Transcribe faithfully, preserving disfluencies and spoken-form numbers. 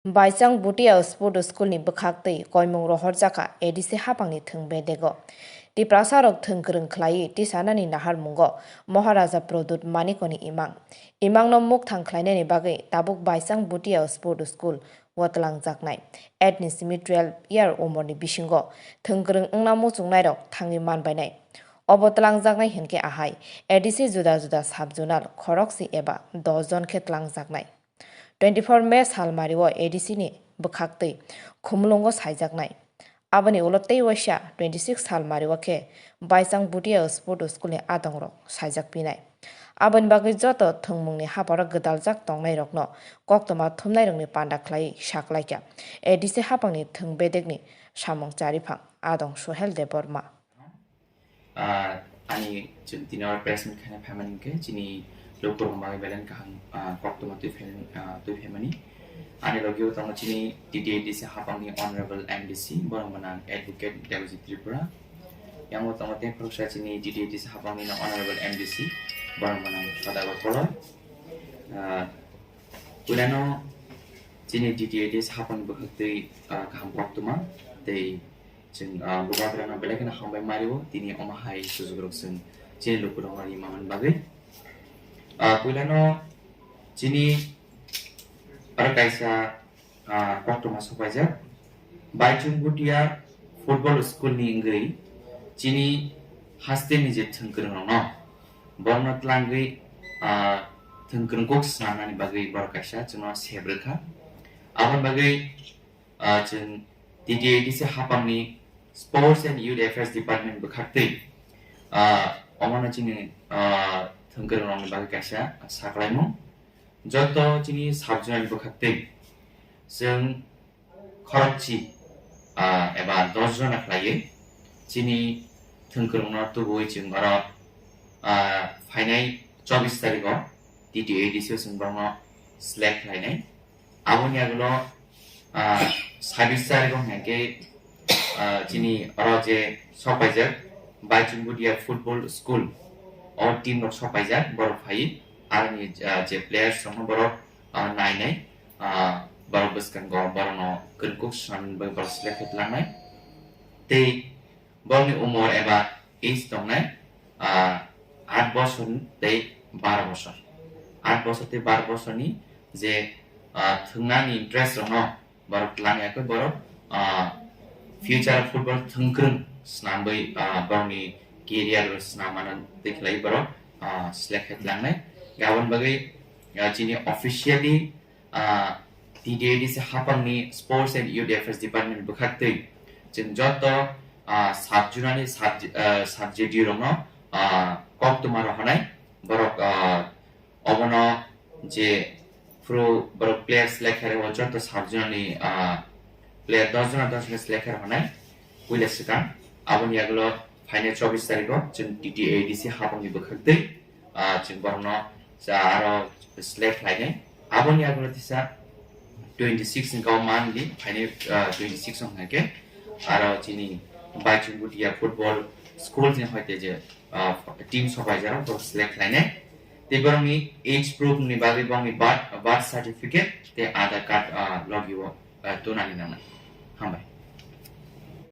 Baisang Bhutia Sport School ni bwkhak twi koimung rohorjakha A D C hapangni thwng bedego. Tiprasa rok thwng kwrwng khlaiwi tisanani naharmungo Maharaja Pradyut Manikoni imang. Imangno mukthang khlainani bagwi tabuk Baisang Bhutia Sport School o twlangjaknai. Eight ni simi twelve year umorni bisingo thwng kwrwng wngna muchungnairok thangwi manbainai. Obo twlangjaknai hinkhe ahai A D C juda juda sub-zonal khorokse eba dos jon khe twlangjaknai. Twenty four May salmario A D C ni bwkhak twi Khumulwngo saijaknai. Aboni ulo tei waisa twenty six salmario khe Baisang Bhutia Sport School ni adongrok saijak pinai. Aboni bagwi joto thwngmungni haparo gwdaljak tongnairokno koktwma thumnairokni panda khlaiwi saklaikha A D C hapangni thwng bedekni samung chariphang adong Sohel Debbarma. Ah, ani chwng tini o press meet khaina phaimani hinkhe chini lukurok bagwi belai kaham, ah, koktwma twi phaimani, ah, twi phaimani. Ani logi o tongo chini T T A D C hapangni Honorable M D C, borok gwnang Advocate Debojit Tripura. Yango tongo tei khoroksa chini T T A D C hapangni Honorable M D C, borok gwnang Sadagar Koloi. Ah, puilano chini T T A D C hapangni bwkhak twi, ah, kaham koktwma tei chwng, ah, bubagrano belai kheno hambai mario, tini omo hai sujukrok chwng chini lukurokno rimani bagwi. Ah, puilano chini aro kaisa, ah, koktwma sopaijak. Baichung Bhutia Football School ni wngwi chini hasteni je thwngkwrwngrokno borokno twlangwi, ah, thwngkwrwng kok swnamnani bagwi borok kaisa chwngno sebrwkha. Aboni bagwi ah, chwng T T A D C hapangni Sports and Youth Affairs Department bwkhak twi, ah, omono chini, ah, thwngkwrwngrokni bagwi kaisa saklaimung. Joto chini sub-zonal bwkhak twi chwng khorokchi, ah, eba dos jona khlaiwi chini thwngkwrwngno tubui chwng oro, ah, phainai chobbish tarikho T T A D C o chwng borokno select khlainai. Aboni agulo, ah, sabis tarikho hwnkhe, ah, chini oro je sopaijak Baichung Bhutia Football School o team rok sopaijak, borok phai aroni, ah, je players rokno borok, ah, nainai, ah, borok bwskango borokno kwrwngkuk swnamnani bagwi borok select khe twlangnai. Tei borokni umor eba age tongnai, ah, aat bosor tei baro bosor. Aat bosor tei baro bosorni je, ah, thwngnani interest rokno borok twlang ya khe borok, ah, future football thwngkwrwng swnamwi, ah, borokni career rok swnam mano tei khlai borok, ah, select khe tlangnai. Aboni bagwi, ah, chini officially ah, T T A D C hapangni Sports and Youth Affairs Department bwkhak twi chwng joto, ah, sub-zonal ni sub-, ah, subject rokno, ah, koktwma rohornai. Borok, ah, obono je phuru borok player select khairok joto sub-zonal ni, ah, player dos jona dos jona select khairok hwnai puila swkang. Aboni yagulo phainai chobbish tarikho chwng T T A D C hapangni bwkhak twi ah, chwng borokno cha aro select khlainai. Aboni yagulo tisa twenty six ni kau manli phainai, ah, twenty six wng khe aro chini Baichung Bhutia football school ni hoite je, ah, team sopaijak borok select khlainai. Tei borokni age proof ni bagwi borokni birth, birth certificate tei Aadhaar card, ah, logi o, ah, tunani nangnai. Hambai.